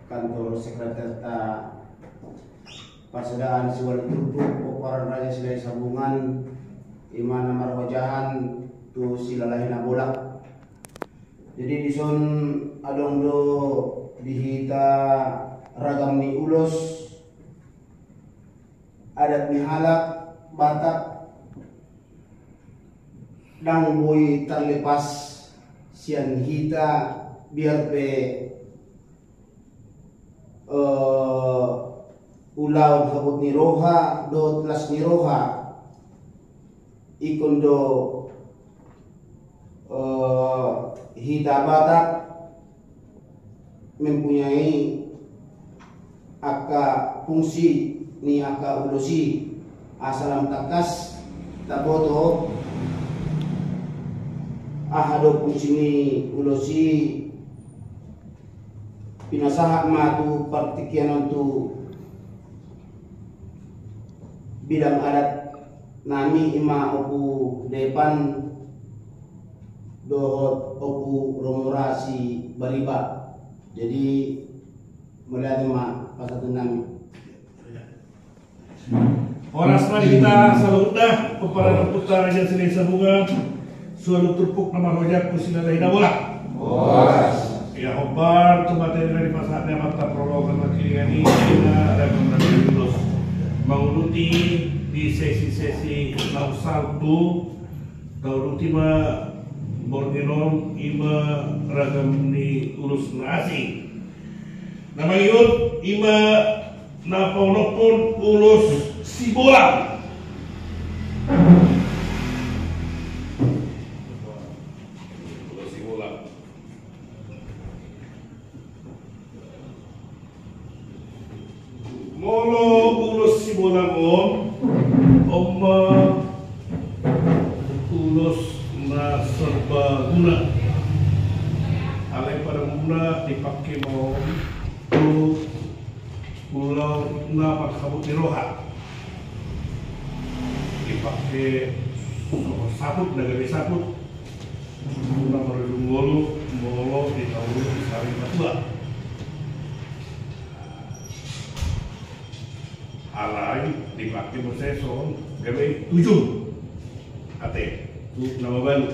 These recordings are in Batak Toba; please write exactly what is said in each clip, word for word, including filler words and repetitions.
Kantor sekretarta Pasadaan Siualu Turpuk, Pomparan Raja Silahi Sabungan, i ma na marhojahan tu Silalahi Nabolak. Jadi dison adong do di hita ragam ni ulos adat ni halak Batak, ndang boi tarlepas sian hita, biar pe eh, ulaon habot ni roha dohot las ni roha. Ingkon do eh, hita Batak mempunyai angka fungsi ni angka ulos i. Asa lam tangkas taboto aha do fungsi ni ulos i, pinasahat ma tu partingkian on tu bidang adat nami, i ma Ompu Depan dohot Ompu Romo Ra Sibariba. Jadi mauliate ma pasahaton nami. Horas ma di hita saluhutna, Pomparan Ompunta Raja Silahi Sabungan, Siualu Turpuk na marhojahan tu Silalahi Nabolak. Horas. Ia, hombar tu materi na dipasahat ni amanta parboru na kiri ni, na ragam ni ulos. Manguluti di sesi-sesi na salpu, tauduti ma borngin on, i ma ragam ni ulos na asing. Na mangihut i ma na paonomhon ulos sibolang. Ulos sibolang. Molo ulos sibolang on, on ma ulos na serbaguna. Alai pada umumna dipake ma on tu ulaon na marhabot ni roha. Dipake songon saput, na gabe saput. Unang marujung ngolu molo ditauri sari matua. Alai dipake muse songon gabe tujung ate tu na mabalu.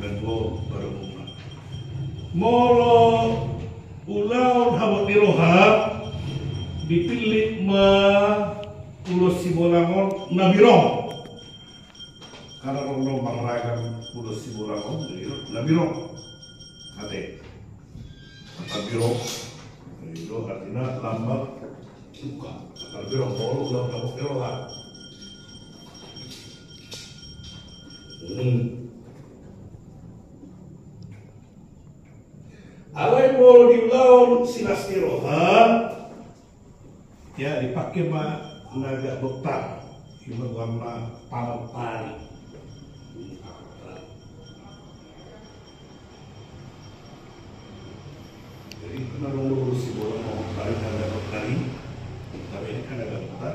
Nanggo pada umumna. Molo ulaon habot ni roha, dipillit ma ulos sibolang on na birong. Karena adong do marragam ulos sibolang on, jadi na birong. Ate. Kata birong, jadi artina lambang suka. Kata birong, molo ulaon habot ni roha. Hmm. Alai molo di ulaon silas ni roha, ia dipake ma naga bontar, ima goarna pangontari. Jadi, na adong do ulos sibolang pangontari, naga bontar i, tapi ini kan naga bontar,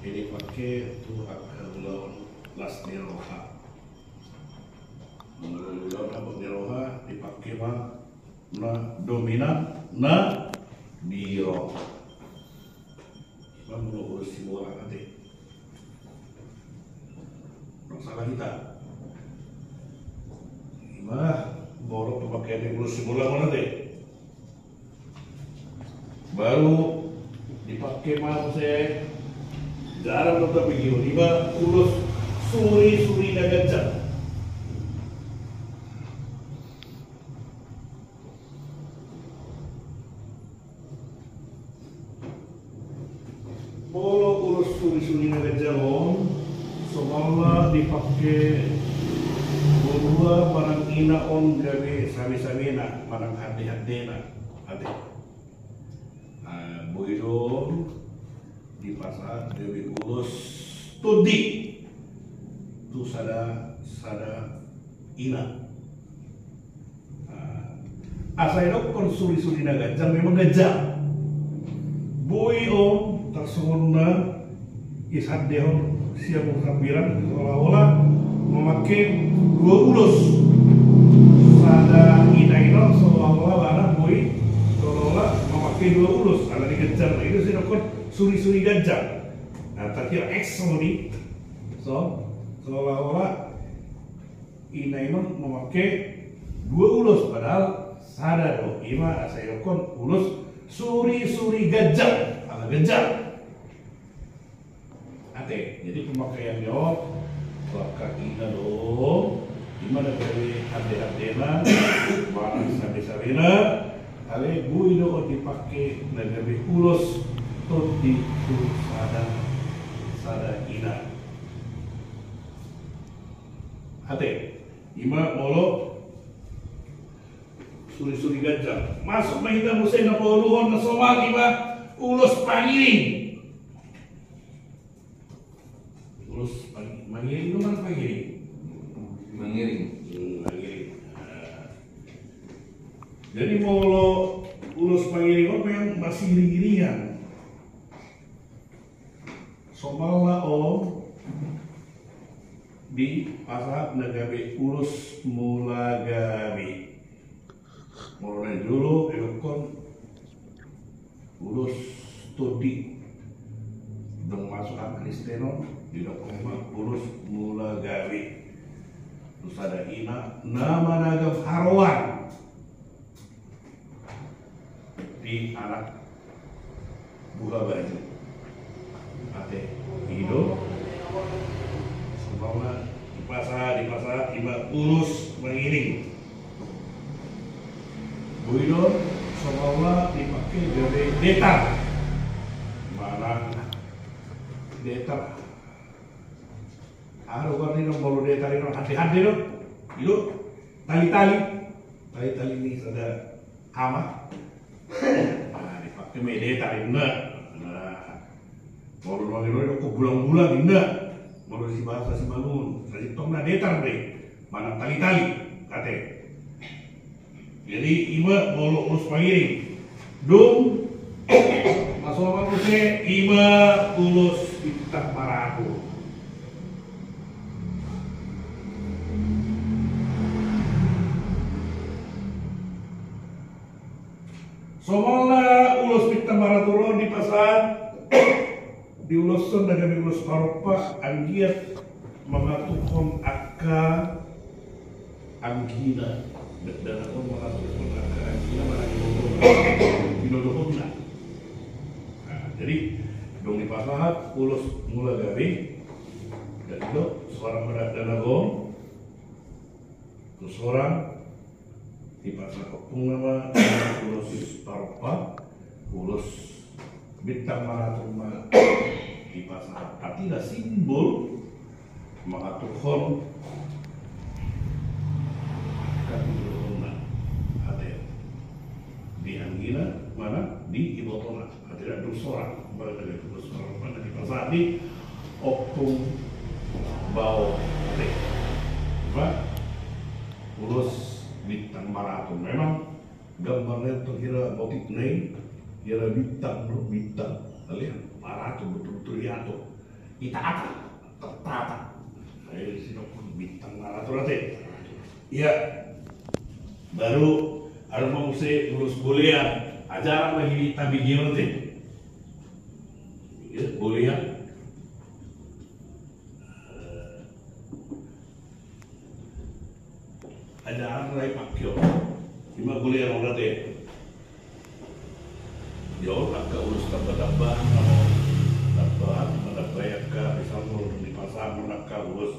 jadi dipake tu angka ulaon las ni roha. Molo ulaon habot ni roha, dipake ma na dominan na birong. Ima molo ulos sibolang ate. Masalah hita. Ima molo pemakaian ni ulos sibolang on ate. Baru dipake ma muse, jarang do tabegion, ima ulos suri-suri na ganjang. Molo ulos suri-suri na ganjang on, songon na dipake borua manang ina on gabe same-samena manang hande-handena. Ate. Ah, boi do on dipasahat gabe ulos tondi tu sada, sada ina. Ah, asa idokkon suri-suri na ganjang memang ganjang. Boi on tarsongon na isandehon sian hambirang, seolah-olah mamake dua ulos, sada ina Ino seolah-olah anak boi, seolah-olah memakai dua ulos, ala di ganjang, ino sai didokhon suri-suri ganjang. Nah, tapi X modi, so, seolah-olah ina ino memakai dua ulos, padahal sada do, ima sai didokhon ulos suri-suri ganjang, ala ganjang. Ate, jadi pemakaian ni on, pakai ina do, ima na gabe hande-handena, barang sabe-sabena, ale boi do on dipake na gabe ulos tondi tu sada, sada ina. Ate, ima molo suri-suri ganjang. Masuk ma hita muse na pauluhon na somal ima ulos pangiring. Ulos pang-, mangiring do kan pangiring? Mangiring. Hmm, mangiring. Nah. Jadi molo ulos pangiring on memang masih iring-iringan. Somalna on dipasahat na gabe ulos mula gabe. Molo na jolo didokhon ulos tondi. Dung masuk angka Kristen on didokhon ma ulos mula gabe. Tu sada ina na managam haroan di anak buha baju. Ate, i do. Somalna dipasahat, dipasahat ima ulos mangiring. Boi do somalna dipake gabe detar. Manang detar. Aha do goar ni on molo detar i do, hande-hande do. I do tali-tali. Tali-tali ni sada hama. Nah, dipake ma i detar inna. Nah, molo nuaeng i do, didokhon bulang-bulang inna. Molo di bahasa Simalungun, sasintongna detar be. Manang tali-tali, ate. Jadi ima molo ulos pangiring. Dung na somal muse ima ulos bintang maratur. Somalna ulos bintang maratur on dipasahat, diuloshon na gabe ulos parompa anggiat mangaturhon angka anggina. Dakdanak on mangaturhon angka anggina manang iboto, pinodohonna. Nah, jadi dung dipasahat ulos mula gabe, jadi do sorang ma dakdanak on tu sorang. Dipasahat ompungna ma ulos parompa, ulos bintang maratur ma dipasahat. Artina simbol mangaturhon angka pinodohonna, ate, di anggina manang di ibotona. Artina dung sorang, balik lagi tu sorang, mana dipasahat di ompung bao, ate. Ima ulos bintang maratur. Memang gambarna tu hira motifna i, hira bintang do, bintang. Alai maratur, betul-betul iatur. Itaata, tertata. Jadi sidok bintang maratur, ate. Ia. Baru adong ma muse ulos bolean. Ajaran lagi di tabi gino, ate. Ia, bolean. Ajaran rai pakke on. Ima bolean on, ate. Ia on angka ulos tamba-tamba, tamba, tamba, angka misal molo dung dipasahat on angka ulos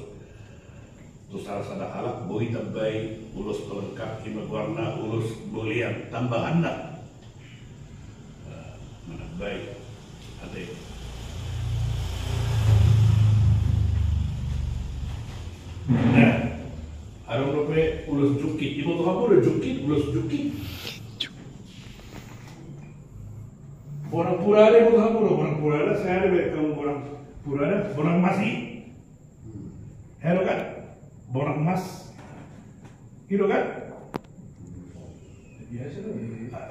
tu sada-sada halak boi tambai ulos pelengkap, ima goarna ulos bolean tambahanna. Nah, manambai, ate. Nah, adong dope ulos jungkit. Iboto hamu do jungkit, ulos jungkit? Bonang purada, iboto hamu do bonang purada? Sai ada be hamu bonang purada, bonang mas i. Halo kan? Bonang mas. I do kan? Biasa do.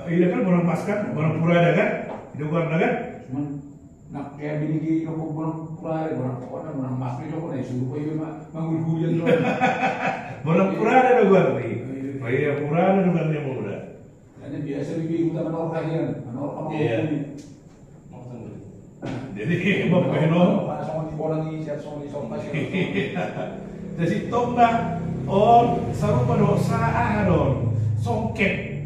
I do kan bonang mas kan? Bonang purada kan? I do goarna kan? Cuman, na, kayak bini di toko bonang purada, bonang pokokna, bonang mas i do, pokokna i suruh i ma, manggulguli do. Bonang purada do goarna i. Iya, iya. Iya, pura ada dengan dia mau udah. Jadi biasa di hutan, menolak kahian, menolak kamu. Iya. Jadi, Bapak Eno. Mana sama di bola di siap sama di sopa sih. Jadi, tong na, on, sarupa do, sa aha do on, songket.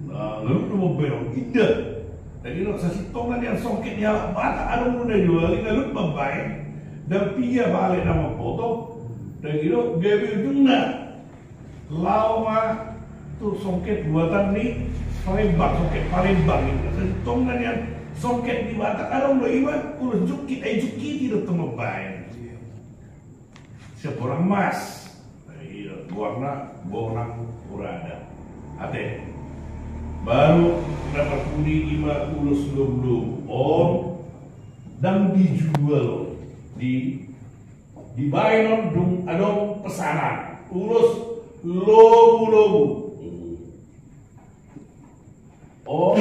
Nah, lalu do mau berong, indah. Jadi, no, sasintongna nian songket ni halak Batak, adong do na jual, na lut mambaen. Dan pia bale nama foto. Dan, you know, gabe ujungna. Lao ma tu songket buatan ni Palembang, songket Palembang i. Sasintongna nian songket ni Batak, adong do iba, ulos jungkit, ai jungkiti do tong mambaen. Siap orang emas. Iya, goarna bonang urada. Ate. Baru na parpudi ima ulos lobu-lobu. On, ndang dijual on. Di, dibaen on dung adong pesanan. Ulos lobu-lobu. On,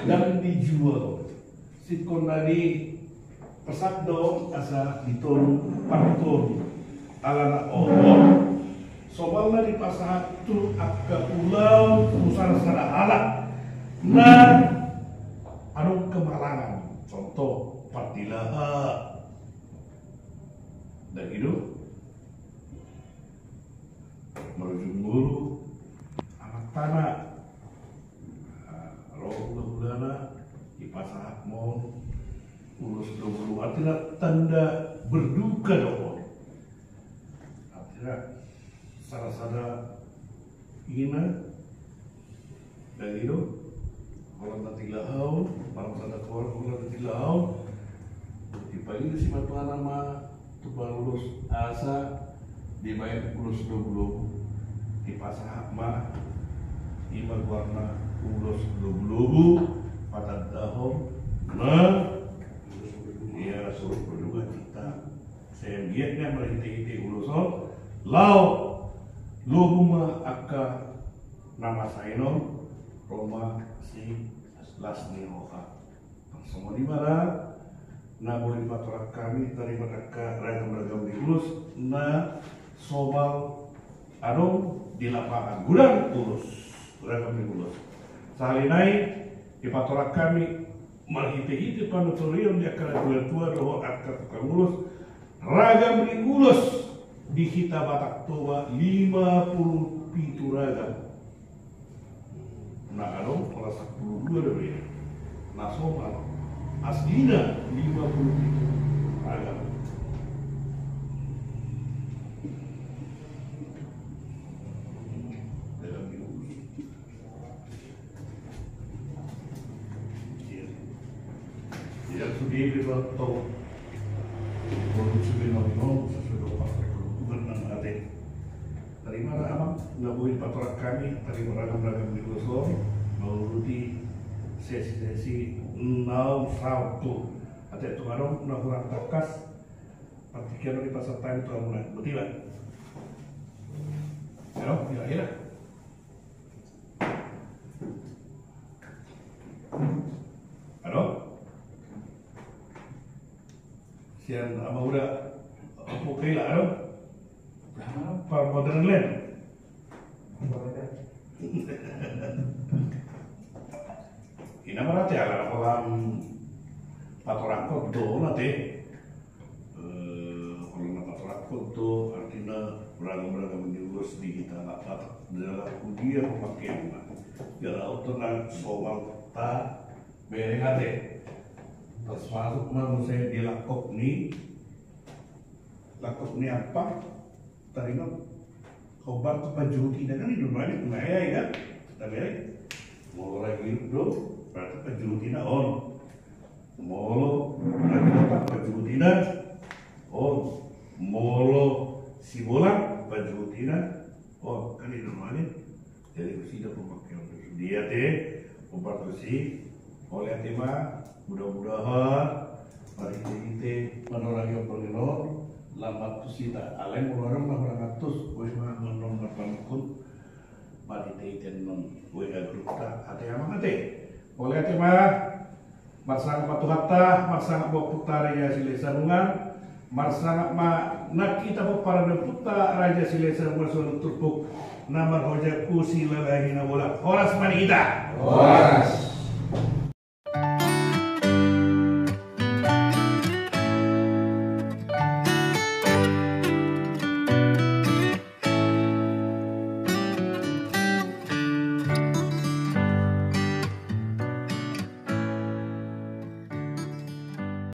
ndang dijual. Singkon na dipesan do asa ditolu, partolu. Alana on, somalna dipasahat tu angka ulaon tu sada-sada halak na adong kemalangan. Contoh, pardilaha. Ndang i do? Marujung ngolu anak tana. Nah, ro hula-hulana, dipasahat ma on ulos lobu-lobu, artina tanda berduka do on. Artina sada-sada ina, ndang i do, holan na dilaha on, barang sada holan na dilaha on, dipangido si matuana ma tu parulos asa dibaen ulos lobu-lobu. Dipasahat ma, ima goarna ulos lobu-lobu, patandahon na ia surut berduka cita. Sai anggiat na marhite-hite ulos on, lao lobu ma angka na masa i on, ro ma si las ni roha. Songon i ma na boi patorang hami, tarima angka ragam-ragam ni ulos na somal adong di lapangan, godang ulos, ragam ni ulos. Sahali nai dipatorang hami marhite-hite panuturion ni angka natua-tua dohot angka tukang ulos, ragam ni ulos di hita Batak Toba lima puluh pitu ragam. Na adong pola sampulu dua do be. Na somal aslina lima puluh pitu ragam. Dalam minggu. Iya. Iya, sudah itu tau. Kalau sudah nol nol, sesuai dengan fakta keuntungan dan ate. Tarima ra amang, na boi patorang hami, tarima ragam-ragam ni ulos on, mangurupi sesi-sesi naung saut tu. Ate tu adong na hurang tangkas, partingkian on dipasahat hami tu hamuna. Boti ba? Adong, kira-kira. Adong? Sian ama uda, apa kira, adong? Par modern land. Ina marate ala kolam patorang kodo nate. Eh, kalau na patorang kodo, artina ragam-ragam ni ulos di hita Batak. Dalam kudia pemakaian, jala oto na somal ta bereng ate. Termasuk ma muse di langkok ni, langkok ni apa? Tarima hombar tu panjuhutina kan i do, mani, mani, ya, kan? Tabereng. Molo ra hidup do, berarti panjuhutina on. Molo ra hita, panjuhutina on. Molo sibolang, panjuhutina on. Kan i do, mani. Jadi, kusida pemakaian tu sude ate, hombar tusi, mauliate ma, mudah-mudahan, marhite-hite, manorangi on, lambat tusi ta, alai molo adong na hurang antusias, boi ma annon marpanungkun, marhite-hite annon, W A group ta, ate amang ate. Mauliate ma, marsangap ma Tuhanta, marsangap ma Ompunta Raja Silahisarungan, marsangap ma Nang hita pomparan ni ompunta Raja Silesa Hamulashon Turpuk, na marhojak tu Silalahi Nabolak. Horas ma di hita. Horas.